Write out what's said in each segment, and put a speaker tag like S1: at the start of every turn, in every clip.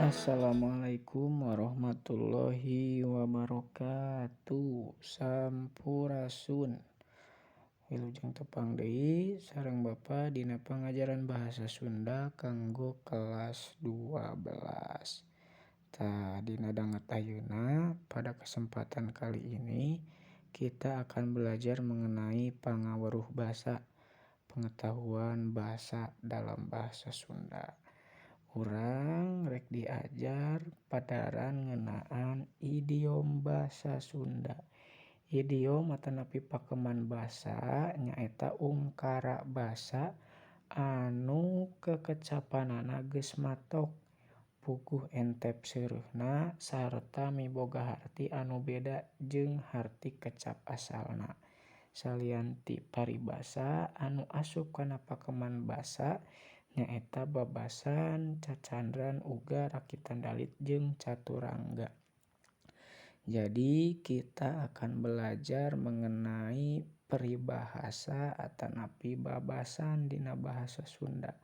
S1: Assalamualaikum warahmatullahi wabarakatuh. Sampurasun. Wilujeng tepang deui sareng Bapa dina pangajaran bahasa Sunda kanggo kelas 12. Tah, dina danget ayeuna pada kesempatan kali ini kita akan belajar mengenai pangaweruh basa, pengetahuan bahasa dalam bahasa Sunda. Urang rek diajar padaran ngeunaan idiom basa Sunda. Idiom atanapi pakeman basa nyaeta ungkara basa anu kekecapanana geus matok puguh entep seureuhna sarta miboga harti anu beda jeung harti kecap asalna. Salian ti paribasa anu asup kana pakeman basa nyaeta babasan, cacandran, uga, rakitan dalit jeung caturangga. Jadi kita akan belajar mengenai peribahasa atanapi babasan dina bahasa Sunda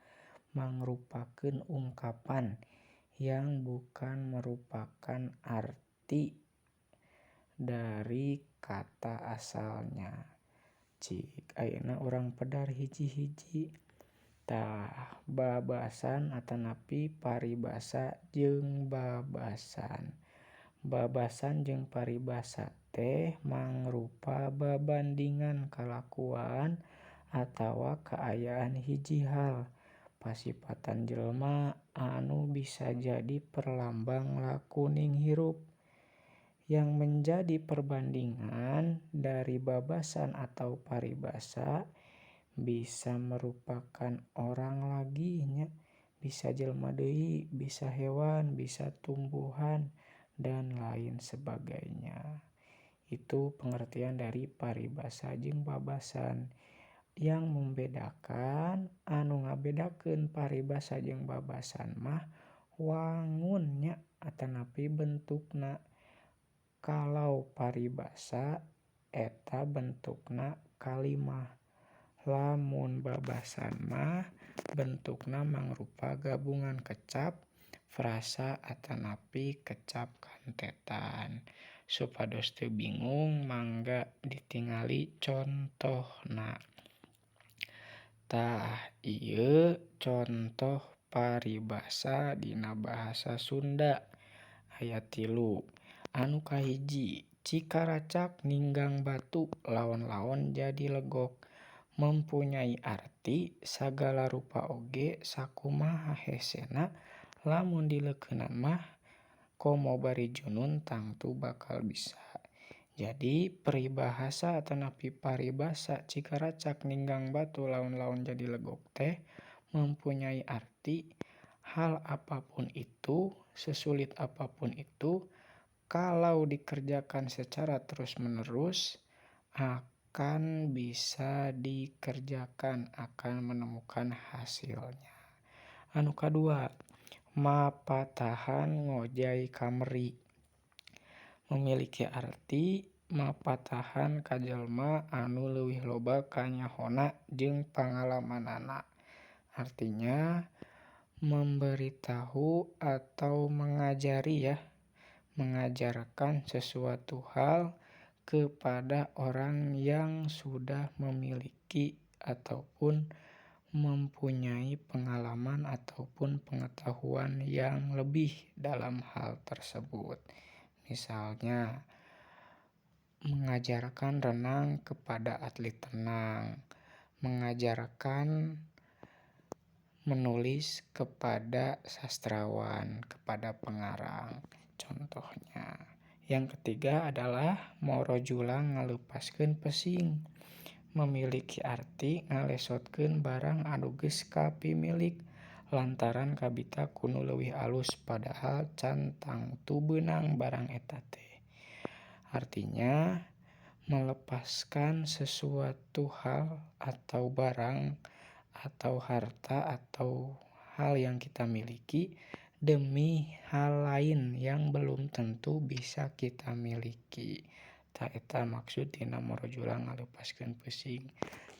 S1: mangrupakeun ungkapan yang bukan merupakan arti dari kata asalnya. Cik ayeuna urang pedar hiji-hiji. Tah, babasan atanapi paribasa jeung babasan. Babasan jeung paribasa teh mangrupa babandingan kalakuan atawa kaayaan hiji hal pasipatan jelema anu bisa jadi perlambang lakuning hirup. Yang menjadi perbandingan dari babasan atau paribasa bisa merupakan orang lagi nya, bisa jelema deui, bisa hewan, bisa tumbuhan, dan lain sebagainya. Itu pengertian dari paribasa jeung babasan. Yang membedakan anu ngabedakeun paribasa jeung babasan mah wangun nya atanapi bentukna. Kalau paribasa eta bentukna kalimah. Lamun babasan mah bentukna mangrupa gabungan kecap frasa atanapi kecap kantetan. Supados teu bingung mangga ditingali contohna. Tah ieu contoh paribasa dina bahasa Sunda aya tilu. Anu kahiji cikaracak ninggang batu laon-laon jadi legok. Mempunyai arti sagala rupa oge sakumaha hesena lamun dileukeunan mah komo bari junun tangtu bakal bisa. Jadi peribahasa atanapi paribasa cikaracak ninggang batu laon-laon jadi legok teh mempunyai arti hal apapun itu, sesulit apapun itu, kalau dikerjakan secara terus-menerus akan bisa dikerjakan, akan menemukan hasilnya. Anu kadua, mapatahan ngojay kameri. Memiliki arti mapatahan ka jelema anu leuwih loba kanyahona jeung pangalamanana. Artinya memberitahu atau mengajari ya, mengajarkan sesuatu hal kepada orang yang sudah memiliki ataupun mempunyai pengalaman ataupun pengetahuan yang lebih dalam hal tersebut. Misalnya, mengajarkan renang kepada atlet renang, mengajarkan menulis kepada sastrawan, kepada pengarang contohnya. Yang ketiga adalah morojulang ngaleupaskeun pesing. Memiliki arti ngalesotkeun barang anu geus kapimilik lantaran kabita ku nu leuwih alus padahal can tangtu beunang barang eta teh. Artinya melepaskan sesuatu hal atau barang atau harta atau hal yang kita miliki demi hal lain yang belum tentu bisa kita miliki. Tah eta maksud tina morojulang ngaleupaskeun pesing.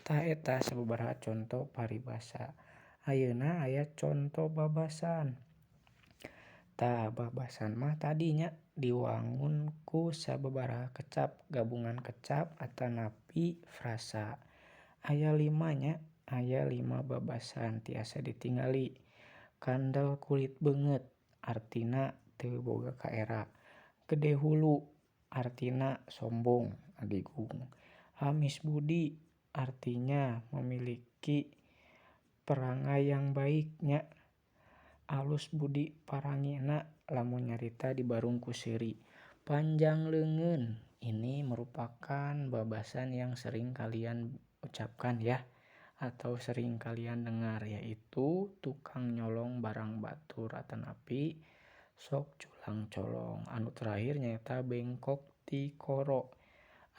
S1: Tah eta sababaraha conto paribasa. Ayeuna aya conto babasan. Tah, babasan mah tadi nya diwangun ku sababaraha kecap, gabungan kecap atanapi frasa. Aya lima nya, aya lima babasan tiasa ditingali. Kandel kulit beungeut artina teu boga kaera. Gede hulu artina sombong adigung. Amis budi artinya memiliki perangai yang baik nya. Alus budi parangina lamun nyarita dibarung ku seuri. Panjang leungeun ini merupakan babasan yang sering kalian ucapkan ya atau sering kalian dengar, yaitu tukang nyolong barang batur atanapi sok culang colong. Anu terakhir nyaeta bengkok tikoro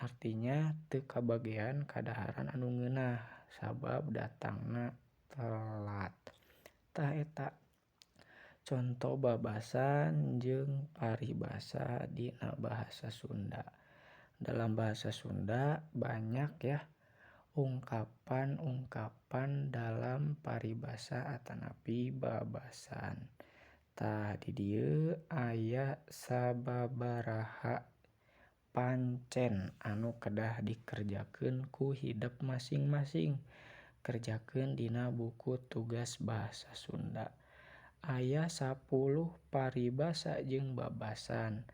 S1: artinya teu kabagean kadaharan anu ngeunah sabab datangna telat. Tah eta conto babasan jeung paribasa dina bahasa Sunda. Dalam bahasa Sunda banyak ya ungkapan-ungkapan dalam paribasa atanapi babasan. Tah di dieu aya sababaraha pancen anu kedah dikerjakeun ku hidep masing-masing. Kerjakeun dina buku tugas bahasa Sunda. Aya 10 paribasa jeung babasan.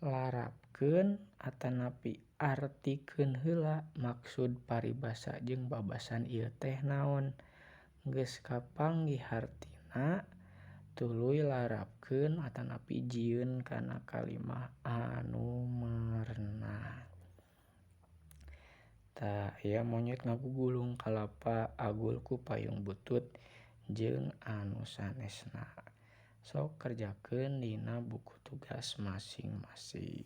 S1: Larapkeun atanapi artikeun heula maksud paribasa jeung babasan ieu teh naon. Geus kapanggih hartina tuluy larapkeun atanapi jieun kana kalimah anu merenah. Tah aya monyet ngagugulung kalapa agul ku payung butut jeung anu sanesna. Sok kerjakeun dina buku tugas masing-masing.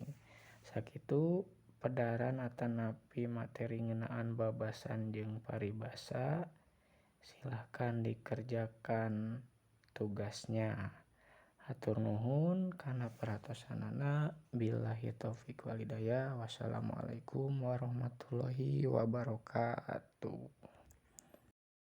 S1: Sakitu pedaran atanapi materi ngeunaan babasan jeung paribasa. Silahkan dikerjakan tugasnya. Hatur nuhun kana perhatosanana. Billahi taufik wal hidayah. Wassalamualaikum warahmatullahi wabarakatuh.